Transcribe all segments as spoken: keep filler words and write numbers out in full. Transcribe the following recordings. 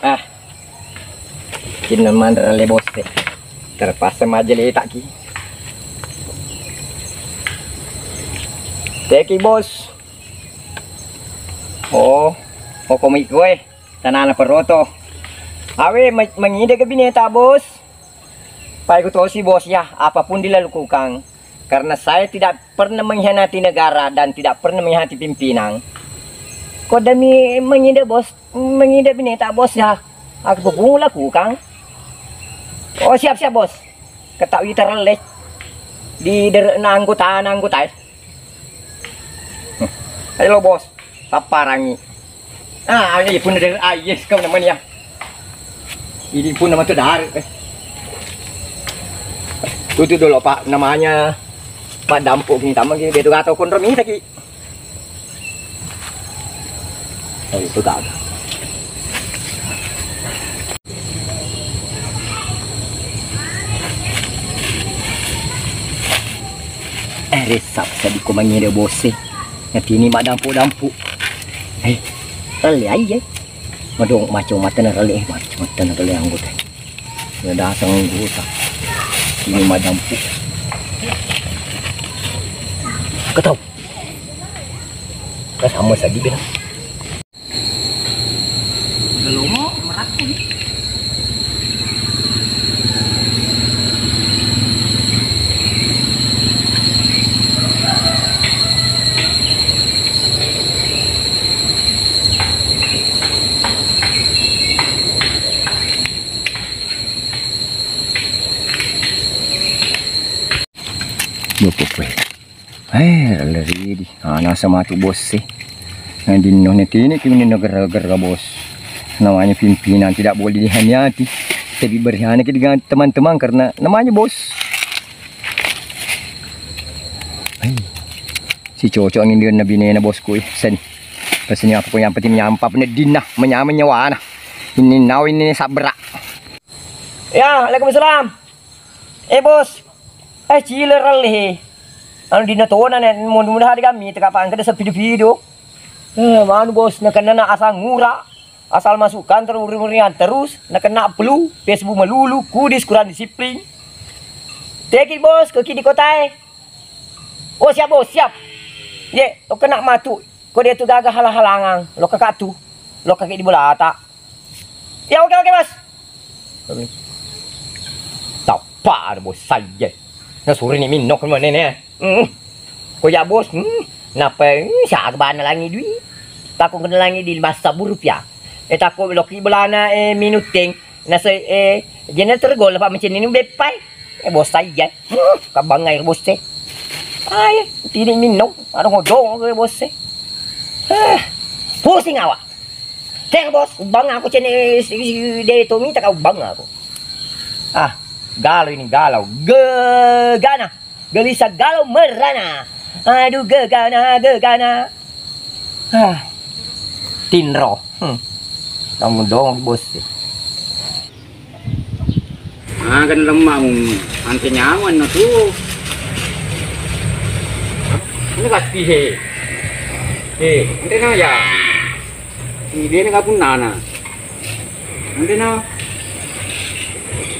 Ah, cinna manre le bos te. Terpaksa maja letaki. Teki bos. Oh, pokok mi koe tanana peroto. Awe ma-, mangide ke bineta bos. Pai ku tosi bos ya, apapun dilakukan. Karena saya tidak pernah mengkhianati negara dan tidak pernah mengkhianati pimpinan. Ko demi mengide bos, mengide bineta bos ya. Aku pun lakukan. Oh, siap-siap bos. Ketahui terleleh di derekna anggota, anggota. Ayo lo bos, sapparangi. Ah, ini pun ada, ah, yes, kau namanya. Ini pun nama tu dari. Eh. Tutup dulu pak, namanya Pak Dampuk gini, tamu gini, dia tu gato konro minta ki. Oh, itu tak ada. Eh, resap sadi ko mangede bos e. Natini madampu-dampu. Eh, rele aja. Madong macam mata na rele, eh, macam mata na rele anggota. Sudah dasang anggota. Ini madampu. Kau tahu? Kau sama sadi bilang. Gelomo merakun. Lupa kue. Eh, ridi. Ah, nasa matu bos e. Nah, dinno ne tini kini negara-negara bos. Namanya pimpinan tidak boleh dihaniati. Tapi berkhianat ke dengan teman-teman karena namanya bos. Hai. Si cocok angin dengan nabi nena bosku eh. Sen. Pesini apa pun yang penting nyampa pun dinna menyama nyawana. Ini nau ini sabra. Ya, waalaikumsalam. Eh bos, eh cile rale he. Anu dina tona ne mudah-mudahan kami teka pangke desa video-video. Eh manu bos, nakenna na asal ngura, asal masukkan terus uring-uringan terus, nakenna pelu, Facebook melulu, kudis kurang disiplin. Teki bos, ke kidi kotae. Oh siap bos, siap. Ye, to kena matu. Ko dia tu gaga halang-halangan, lo kakak tu, lo kakek di bolata. Ya oke oke bos. Tappa ada bos saja. Na suri ni minok mana ni. Hmm. Ko ya bos, hmm. Napa hmm, siaga bana langi dui. Tako kena langi di lima sabu rupiah. Eh tako loki belana eh minuteng. Nasa eh generator gol apa macam ni beppai. Eh bos saja. Hmm. Kabangai bos teh. Ai, tini minok. Ada ngodong ke bos teh. Eh. Pusing awak. Teng bos, ubang aku cene de to minta kau ubang aku. Ah, galau ini galau. Gegana, gelisah galau merana. Aduh gegana, gegana. Ah, tinro. Hmm. Dong dong bos. Makan lemma mu ante nyaman no tu. Ini pasti he. He, ante na ya. Ini dia ni kapunnana. Ante na.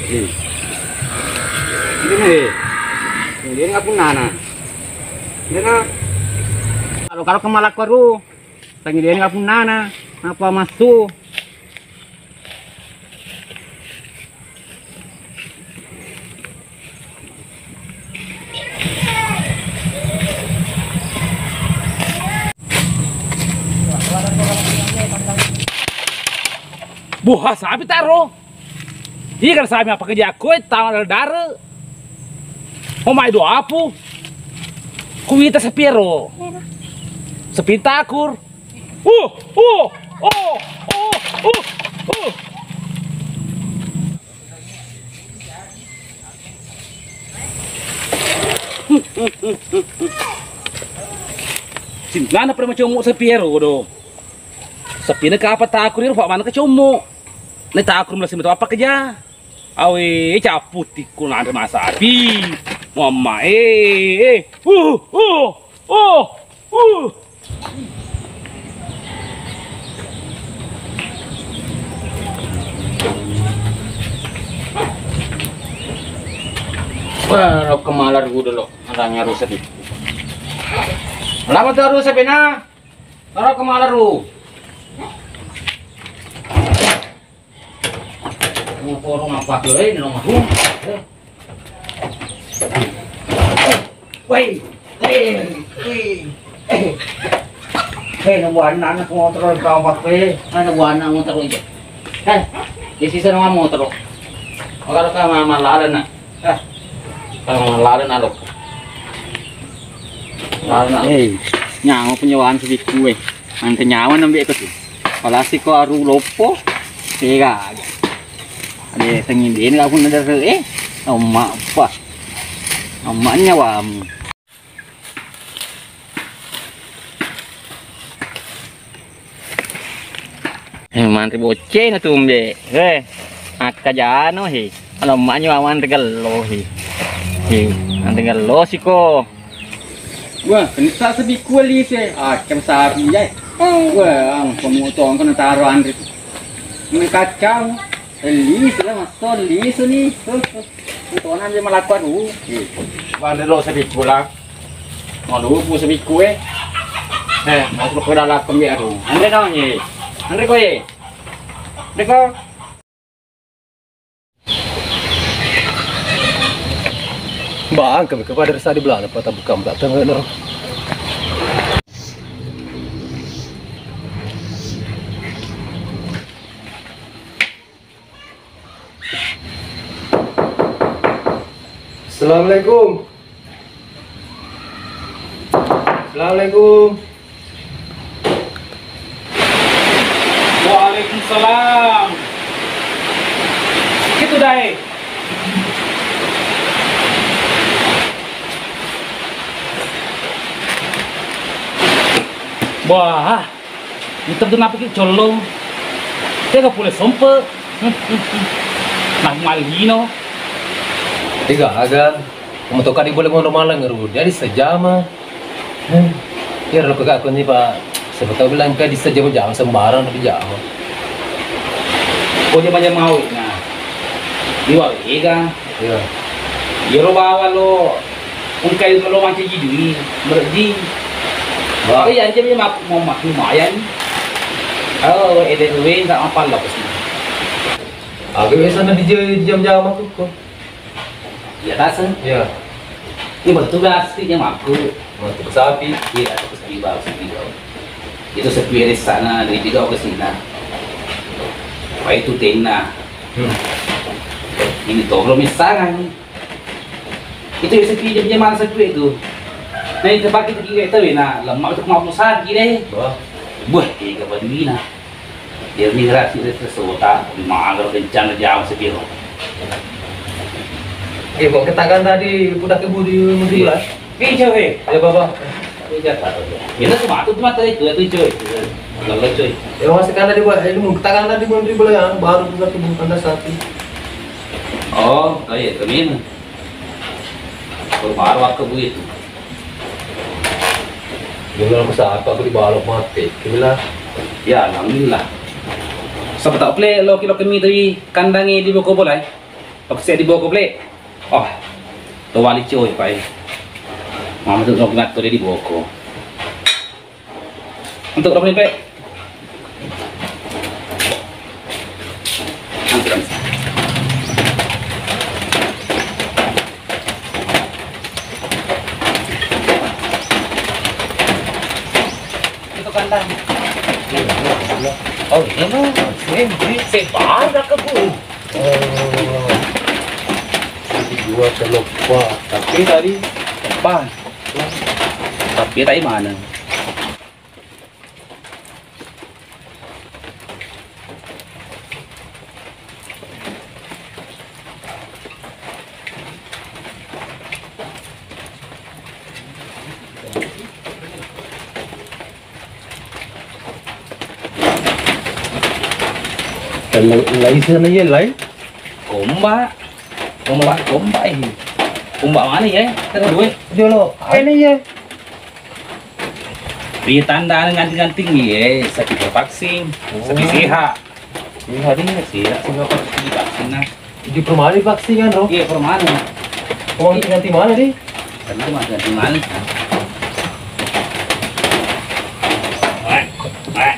He. Ante na he. Ini dia ni kapunnana. Ante na. Kalau kalau kemalak baru. Tangi dia ni kapunnana. Apa masu? Buha sapi taro. Iya kan sapi apa kerja aku tama dare. Oh mai do apu. Kuwita sapiero. Sapi takur. Uh, uh, uh, uh, uh, uh. Simplana pada macam sapiero do. Sapina kapa takur iro pak mana kecommo. Ne takur melasi metu apa keja. Awe capputikku nanre masapi. Mamma eh eh. Uh, uh, uh, uh. Ro kemala ru dolo, aranya rusak itu. Lama tu rusak pena. Ro kemala ru. Mau korong apa tu, eh, nomor ru. Woi, eh, woi, eh. Eh, na buana anak motor kau pakai, na buana motor aja. Eh, di sisa nama motor. Kalau kau mama lalan nak. Eh, kalau mama lalan nak. Lalan nak. Eh, nyawa penyewaan sedikit, eh. Nanti nyawa nambah itu sih. Kalau sih kau aru lopo, tega aja. Ade tengin dene aku nadar, eh, amma apa? Amma nyawamu. Eh, mantri bocce na tumbe. Eh, akka jano he. Kalau amma nyawa mantri gello he. He, mantri gello siko. Wah, kensa sebikku lise. Ah, cem sapi ya. Wah, ang pemotong kena taruh andri. Ini kacau. Lisu lah, mas, lisu ni. Tuh, tuh. Ini tuh nanti malah kuat dulu. Bande lo sebikku lah. Mau dulu pu sebikku eh. Eh, masuk ke dalam kembi aduh. Andre dong ye. Andre ko ye. Andre ko. Bang, kami kepada rasa di belakang apa tak buka tak tengok no. Assalamualaikum. Assalamualaikum. Waalaikumsalam. Itu dae. Wah. Ita tu napiki collo. Tega pole sompe. Nah, malino. Tega aga. Kamu toka di boleh ngono malang ru. Jadi sejama. Iyaro lo kaka ni, Pak. Siapa tahu bilang ka di sejama-jama sembarang tapi jama. Ko jama-jama awet nah. Iwa ega. Iya. Iyaro bawa lo engkai lo mancaji dui, mereji. Wah. Tapi ya, jadi mak-, mau mak-, lumayan. Oh, ede duwe nggak apa lo pasti. Aku biasa na di jam-jam aku kok. Iya, taseng. Iya. Ini betul plastiknya mampu. Betul sapi. Iya, betul sapi baru sapi baru. Itu sapi dari sana, dari tiga ke sini. Wah, itu tena. Hmm. Ini toro misalnya nih. Itu ya sepi jam-jam mana sepi itu. Nah, itu pakai tiga itu nah, lemak itu mau sakit deh. Wah. Buah, tiga pagi nah. Dia migrasi dari sesota, di mager kencang jam sepi. Eh, kok ketakan tadi pudak ibu di Menteri Bulan? Iya. Iya, Bapak. Iya, Pak. Kita semua tuh cuma tadi itu, itu, cuy. Kalau, cuy. Ya, masih kan tadi, Pak, ini mau ketakan tadi Menteri Bulan ya, baru pudak ibu kandang sapi. Oh, kayak itu nih. Baru aku bu itu. Gimana aku siapa aku dibalok mati. Gimana? Ya, alhamdulillah. Siapa tahu ple lo kilo kemi tadi kandangi di boko bolai. Lo kese di boko ple. Oh, lo wali coy, Pak, eh. Mama tuh lo kena tuh di boko. Untuk berapa nih, Pak? Itu kandang. Oh, iya, Bang. Ini, ini sebar dah ke, Bu. Oh. Jadi dua terlupa. Tapi tadi depan. Tapi tadi mana? Lai sana ye, lai. Komba. Komba, komba ini. Komba mana ya? Terus dua. Jolo. Ini ye. Iya tanda nganting-nganting ye, sakit vaksin, sakit sehat. Iya, iya. Sehat, sehat vaksin vaksin nah. Di permali vaksin kan, Bro? Iya, permali. Oh, nanti, nanti mana, Di? Tadi itu masih nanti mana? Wah, wah,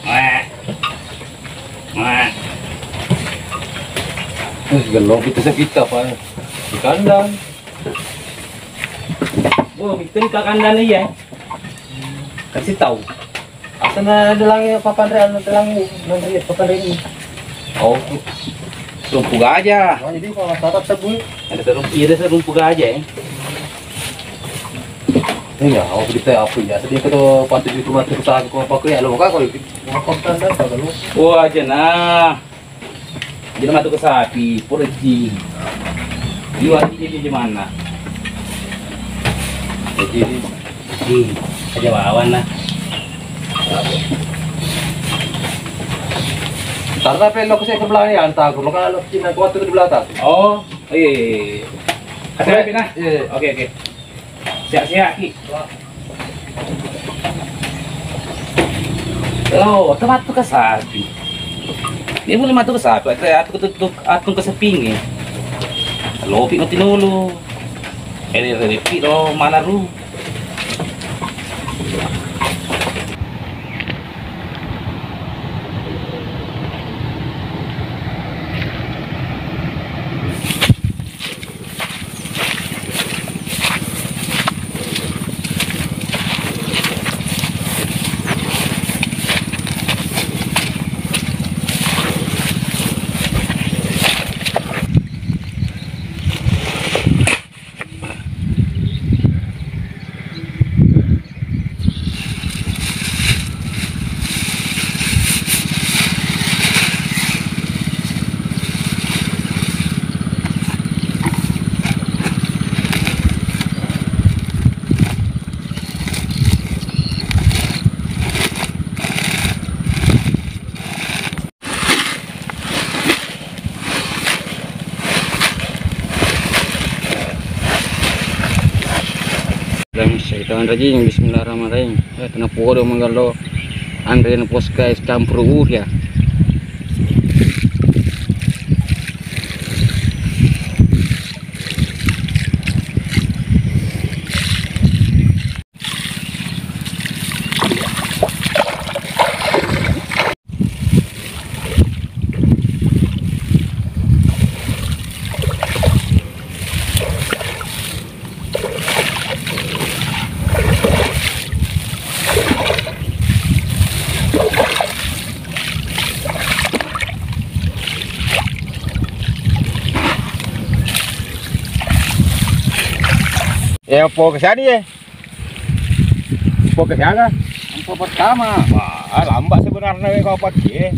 wah, wah. Terus gelok itu sekitar apa? Di kandang. Oh, itu di kandang iya. Kasih tahu. Asana dalangi papanrean, dalangi nanti papanrean. Oh, serumpu gajah. Oh, jadi kalau tatap tebu. Ada serumpu, iya, ada serumpu gajah ya. Iya, oh, kita apa ya? Sedih kita pantu itu mati kita aku apa ya? Lo kak kalau apa tanda apa lo? Oh, aja nah. Jadi matu ke sapi, pura ji. Liwat ini di mana? Jadi, hmm, aja bawa nah. Karena pelok saya ke belakang ya, entah aku lo kalau Cina kuat itu di belakang. Oh, iya, iya, iya. Kasih lagi nah. Iya. Oke, oke. Siap-siap ki. Lo, tematu ke sapi. Ini boleh matu ke sapi, atu atu atu ke sepingi. Lopi mati dulu. Ele repi lo mana ru. Dalam syaitan rajim, bismillahirrahmanirrahim. Eh, tena podo manggallo anre na poska es campur uria. Ya, apa kesana ya? Ampo ke siaga? Ampo pertama. Wah, lambat sebenarnya kalau pagi, eh.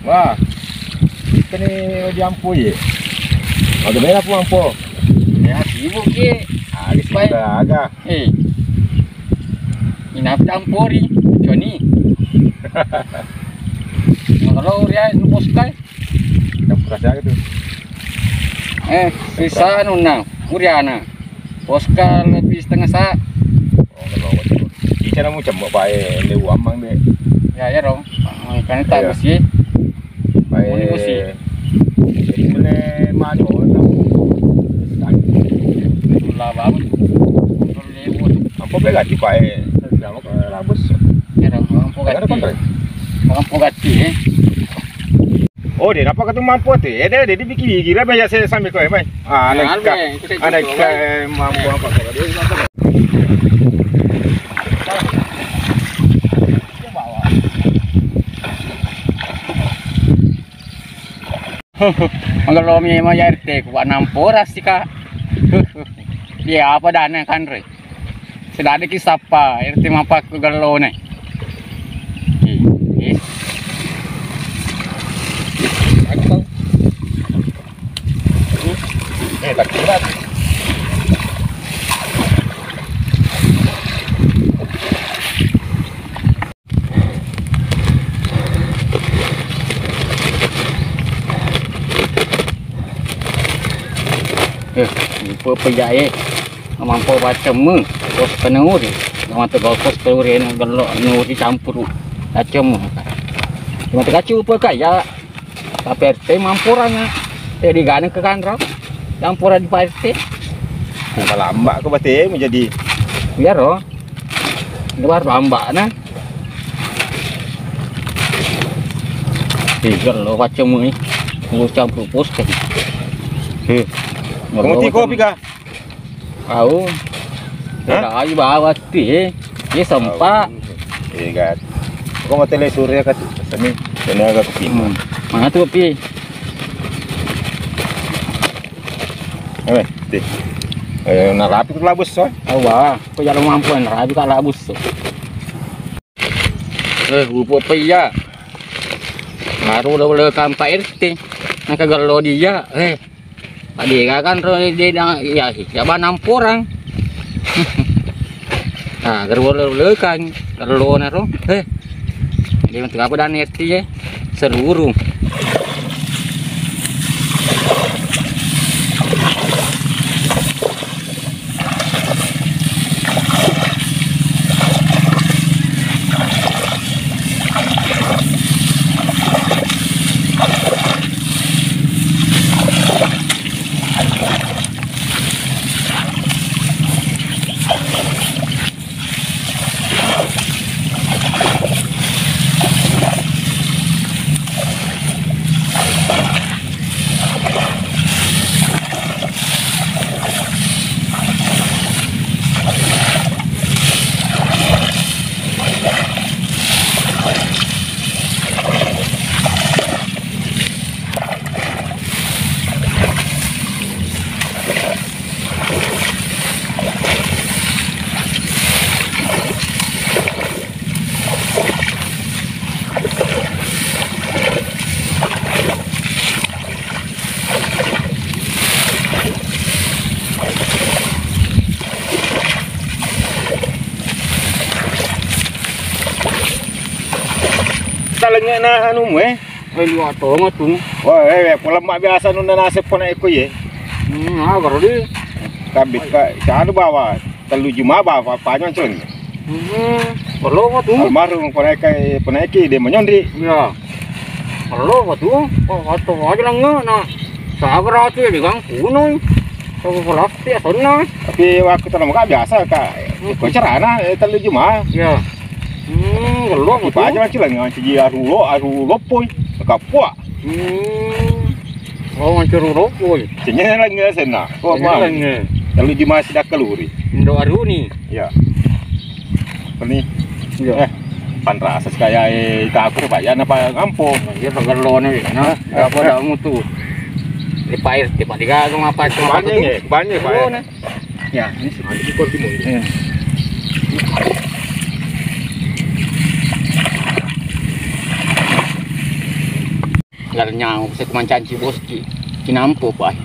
Wah, kita nih di ampo ya. Bagaimana pun ampo? Ya, sibuk ki. Ah, di sini Baik. Ada. Eh. Inap campuri, Joni. Kalau dia nubos kai. Campur rasa gitu. Eh, sisa nunna, uriana. Poska lebih setengah sa. Oh, kalau itu. Bisa namu cembok pae, le uamang de. Ya, ya, dong. Makanya tak Iya. Besi. Pae. Muni besi. Jadi boleh maju, tahu. Lah, bangun. Ampo pe gaji pae. Nama ke labus. Ya, dong. Ampo Ada gaji. Kontra. Ampo gaji, eh. Oh, de, napa katu mampu te? Eh, de, de, de, biki, biki, lah, banyak saya sambil kau, mai. Ah, Nah, naik ka, anu, eh, itu saya anak juga, ka, mai. Eh, mampu apa kau? Dia mampu. Mangalomi ma ya R T ku, nampora sika. Dia apa dana kanre? Sedadeki sappa, R T mapakku gallone. Ih, ih. Eh, tak kira. Eh, lupa pejak, eh. Mampu bacem, bos kenuri. Nama tu bos kenuri, gelo nuri campur. Bacem. Cuma tu kacu apa kaya? Tapi R T mampu orangnya. Eh, diganeng ke kanro. Campur di Pak R T. Lamba-lamba ko batemu jadi. Iyaro. Luar lamba na. Tiga lo pacemu ni. Mau campur pus kan. Heh. Kamu ti kopi kah? Au. Hah? Ai bawa ti, eh. Ye sempa. Iya kan. Kok mau tele sore kan? Sini, sini agak kopi. Hmm. Mana tu kopi? Eh, ti. Eh, narapi tu labus so. Awa, ko jalo mampu narapi ka labus so. Eh, upo apa iya? Naru lo lo kampa R T. Naka galo dia. Eh. Padi kan ro de dang iya sih. Siapa namporang? Nah, galo lo lo kan. Galo na ro. Eh. Dia untuk apa dan R T ya? Seruru. Talengnge na anu mu, eh. Eh, dua tongo tu. Wah, eh, eh, polemma biasa nunda nasib pona eko ye. Hmm, ah, baru di. Kabit ka, canu bawa. Tellu juma ba, ba, panyo ceng. Hmm, perlu apa tu? Almarhum panaika, panaiki dia menyondri. Iya. Perlu apa tu? Oh, atau aja lah nggak, nah. Sabar aja ya, kan kuno. Tahu plastik, ya, sana. Tapi waktu terlalu biasa, Kak. Hmm. Kok cerana, eh, tellu juma. Iya. Hmm, perlu apa tu? Ipa aja masih lagi, masih aru lo, aru lopoi. Kapua. Hmm. Oh, mancuru rokok. Sini lagi sana. Oh, Sini lagi. Kalau di masih dah keluri. Indo Aruni. Ya. Ini. Iya. Eh, panrasa sekaya, eh, tak aku bayar apa ngampung. Iya, pegerlone, nah. Hah? Apa dah mutu? Di pair, di pair tiga, apa? Banyak, ya? Banyak, banyak. Ya, ini sih. Ada di Kortimon. Iya. Lar nyawa, saya kumancanci bos ki. Kinampo, Pak.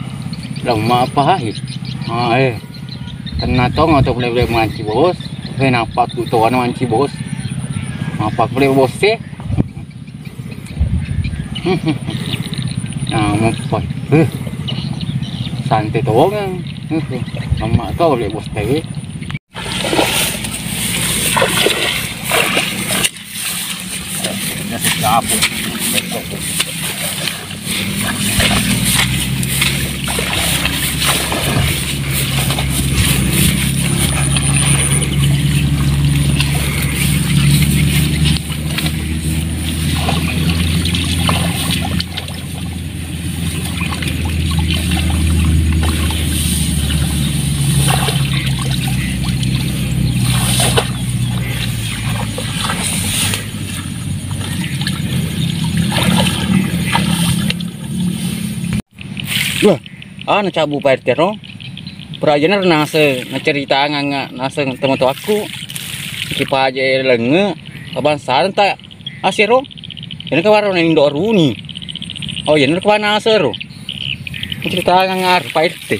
Lemma apa, hai? Ah, eh. Kena tong atau boleh-boleh manci bos. Eh, napa tu tuan manci bos? Apa boleh bos, eh? Nah, mau, Pak. Eh. Santai tong, eh. Eh, lemma tau boleh bos, teh. Wah, anu cabu Pak R T ro. Pura aja ner nase, naceritangang, nase teman-temanku. Kipaje lenge, abang sarenta. Asero, iyana kawaro na Indo Aruni. Oh, iyana kawana asero. Cerita ngangar Pak R T.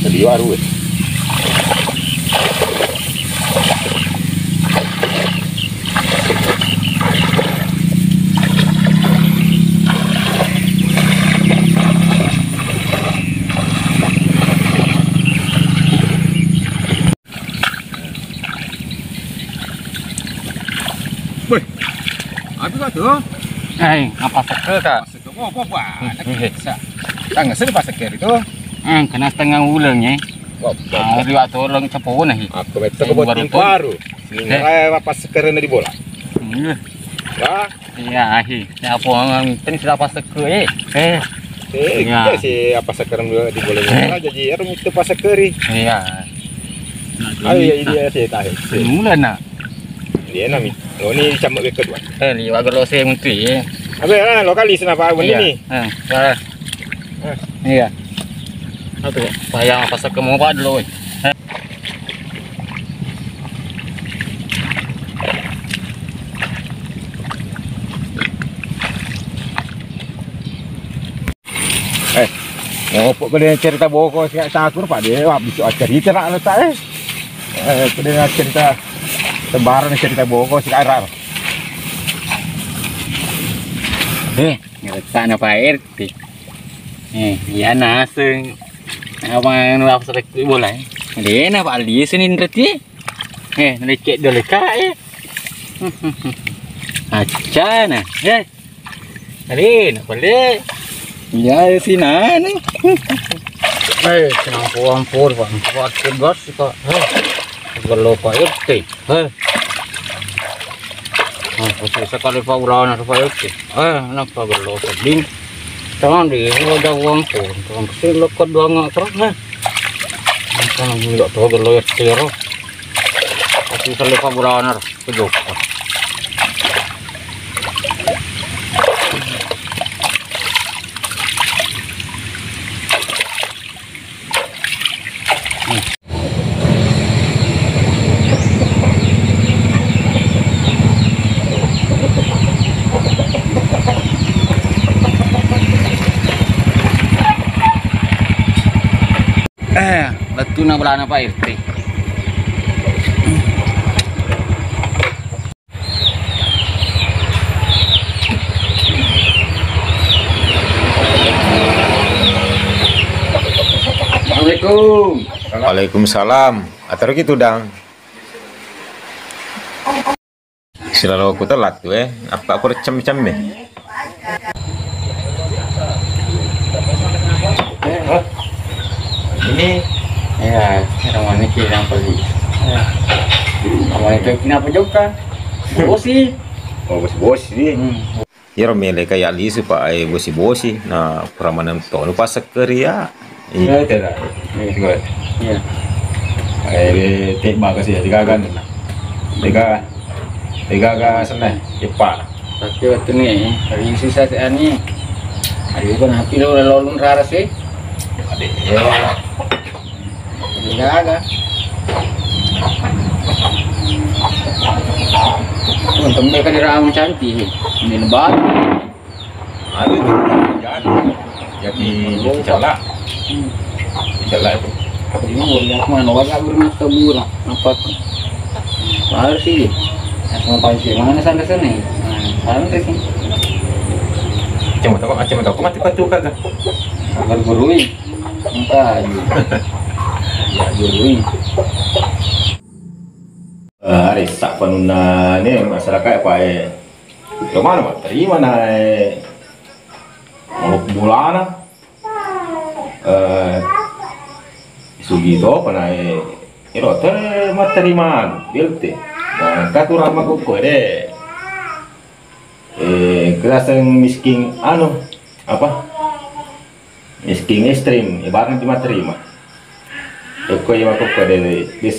Tadi waru, eh. Juga tuh. Eh, apa sekke, Kak? Sekke, oh, apa, apa? Hmm, iya. Sa-, tangga sini pas sekke itu. Eh, kena setengah uleng, ya. Wah, ah, liwat tolong cepona, sih. Aku betul. Eh, buat baru tinggi tuh. Baru. Ini, eh, apa sekke ini di bola? Iya. Wah. Iya, ahi. Ya, apa, kan sudah pas sekke, eh. Eh. Eh, iya. Kita sih apa sekke di bola. Eh. Jadi, harus itu pas sekke. Iya. Ayo, iya, iya, sih, tahu. Mulai, nak. Iya, nami. Oh, ini sama kedua. Eh, liwa gelo se mutu, ya. Apa ya, lokali senapa benda ini? Eh, eh. Iya. Apa ya? Payah apa sekke mau apa dulu, weh? Eh. Eh, ngopo ko de cerita boko si Cakur, Pak, de, wah, bisa cerita nak letak, eh. Eh, ko de cerita sembarang cerita boko si Arar. Eh, cerita na Pak R T. Eh, iya naseng. Apa yang langsung bola, eh? Dena Pak Ali sini berarti. Eh, lecek dole ka, eh. Acana, eh. Are, nak balik. Iya, sinane. Eh, kenapa ampun, Pak? Kuat tegas, Pak. Eh, gelo Pak R T. Eh. Ah, pasti sekali Pak Ulana, Pak R T. Eh, kenapa gelo seding? Tangan di, ada uang pun. Tangan kecil, lo kedua nggak terus, eh. Tangan nggak tahu gelo ya, tiro. Pasti sekali Pak Ulana. Pejoka. Eh, lettuna bolana Pak R T. Assalamualaikum. Waalaikumsalam. Atau gitu, Dang. Silalo ku telat tu, eh. Apa aku cem-cem, eh? Ini. Iya, rumah ini kita yang pergi. Iya. Rumah itu kenapa juga? Bosi. Oh, bosi-bosi. Hmm. Iyaro mele ka ya lisu, Pak, eh, bosi-bosi. Nah, pura maneng tonu pasekkeri ya. Iya. Iya, tidak. Iya. Iya. Eh, tebba kasi ya, tiga kan. Tiga, tiga ka seneng, cepat. Tapi waktu ini, hari ini sisa si Ani. Hari ini kan api lo udah lolong rara sih. Ada. Iya. Gaga. Untung mereka dirawat cantik. Ini lebar. Ada tu, jadi. Jadi celak. Hmm. Celak tu. Ini boleh aku mana, warga bermata burak. Apa tu? Baru sih. Sama panci. Mana sana sana? Nah, sana sih. Cuma tahu, cuma tahu. Mati patu kagak. Sabar gurui. Engka aju. Ya, gurui. Eh, aressa panunna ne masyarakat apa, eh, lo mana matterima na, eh, bolana, eh, sugi to pana, eh, ero ter matterima anu, B L T. Nah, katurang makukku de. Eh, keraseng miskin anu, apa? Miskin ekstrim, ibaratnya cuma terima. Eko iya makokko de, de, de,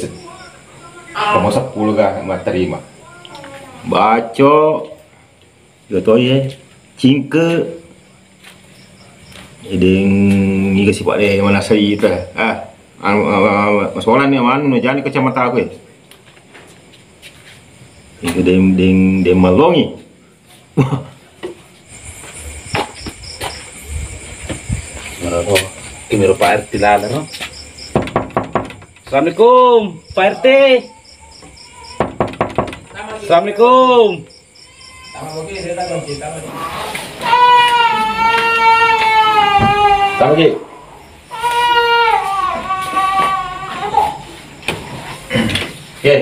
komo seppulo ga matterima. Baco, yo toye, cingke, deng iga sifat de manasai ita. Ah, anu, ah, ah, ah, masolan ni manu no jani kecamatan aku, eh. Iga deng, deng, deng malongi. Maro, kemiro Pak R T lalaro. Assalamualaikum, Pak R T. Assalamualaikum. Tama ki. Oke,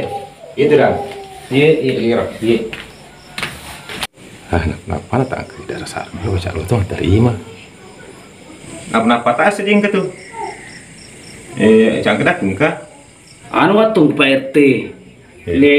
itu dah. Iya, iya. Iya. Iya. Ah, na-, nappa na tangke dara sarang lo cak lo to terima. Napa-napa tas jengka tu. Eh, cangkedak engka. Anu wattu Pak R T. Eh. Le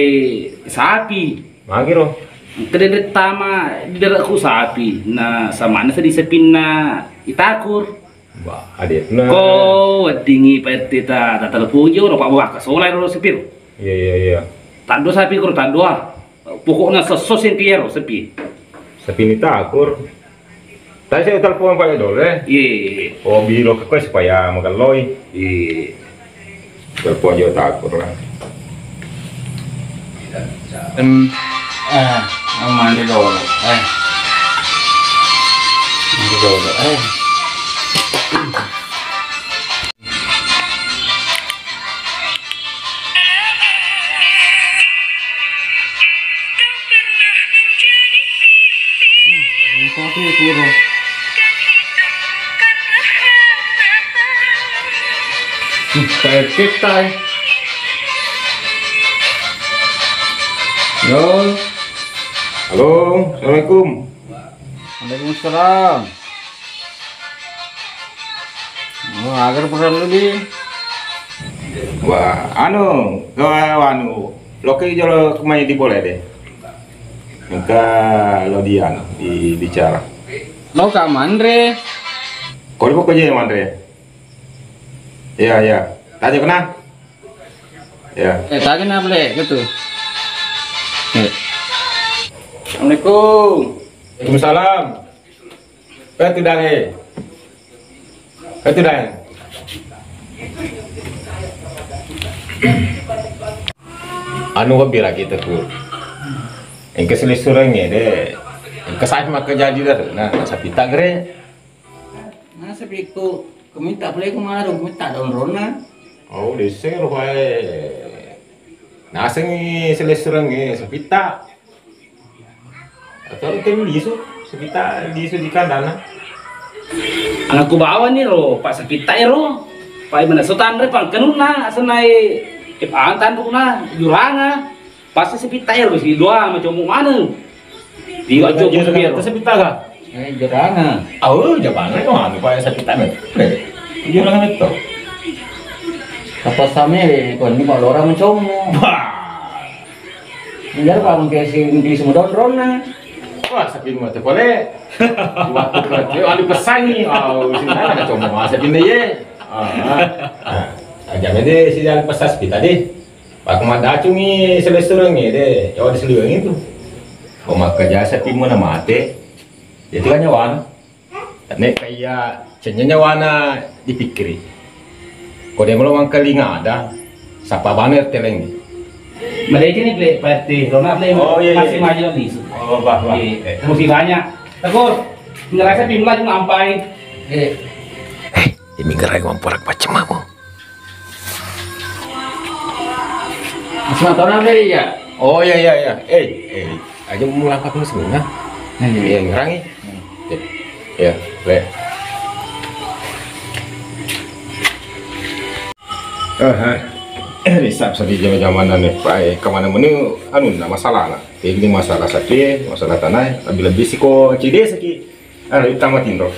sapi. Magi ro? Engka de tama di darakku sapi. Na samana seddi sapinna itakur. Wah, adetna. Ko weddingi Pak R T ta, ta telepon jo, ro Pak Waka sola ro sapir. Iya, iya, iya. Taddo sapi kuro taddo ah. Pokokna sesso senti ero sepi. Sepi ni takur. Tadi saya telepon Pak Dole. Iya. Oh, bilo ke koe supaya magalloi. Iya. Telepon jo takur lah. Em, eh, mandi dulu. Eh. Mandi dulu. Eh. Hmm, engkau tuh ya, Kuro. Hmm, kayak kita, eh. Halo. Halo, assalamualaikum. Waalaikumsalam. Oh, agar perlu di. Wah, anu, ke anu, loke jolo kumai di bola deh. Engka lo di anu, di bicara. Lo ka manre? Kau di pokok je manre. Iya, iya. Tanya kena. Ya. Eh, tadi na boleh gitu. Eh. Assalamualaikum. Waalaikumsalam. Eh, tidak, eh. Eh, tidak, eh. Anu, wabira kita ku. Engka selessureng de. Engka sapi maka jadi dah. Nah, sapi tak gere. Nasaba iko, ko minta pole ko marung, ko minta daun rona. Oh, disseng ro pae. Nasengi selessurengnge, sapitta. Atau telu lisu, sapitta lisu di kandana. Anakku bawa ni ro, Pak, sapitta ero. Pak, mana so tanre pangkenuna, senai, eh, antanruna, juranga. Pasti sapitta ero si dua macam mana? Tiga jam. Sapitta ka? Eh, jerana. Oh, jabana itu anu, Pak, sapitta na. Jerana itu. Apa same, ko ni malora mencomo. Wah. Biar Pak mungkin si, mungkin semua daun rona. Wah, sapi mata pole. Waktu kerja, ada pesangi. Oh, sini ada coba masa pindah ye. Ah, ah. Ah, jangan deh, si jalan pesas kita deh. Pakku maddacungngi selessurengnge de, yawa diseliwengi tu. Ko makkaja sapi muna mate, jadi kan nyawana. Nek kaya cennya nyawana dipikkiri. Ko de melo mangkalinga ada, sapa bane teleng. Madeceng ni, Pak R T, rona le. Oh, iya, iya. Masih maju lisu. Oh, bah, bah. Iya. Eh. Terima kasih banyak. Tegur, ngerasa tim lagi ngampai. Eh. Eh, ini gerai mamporak pacemamu. Masih nonton apa ya? Oh, iya, iya, iya. Eh, eh, aja mau langkah ke sini, nah. Iya, iya. Iya, ngerangi. Iya, le. Eh, eh. Eh, risap sapi jama-jamanan nih, Pak. Eh, kemana meni, anu, nah, masalah, nah. Ini masalah sapi, masalah tanah, lebih-lebih siko cide saki. Anu, utama tinro.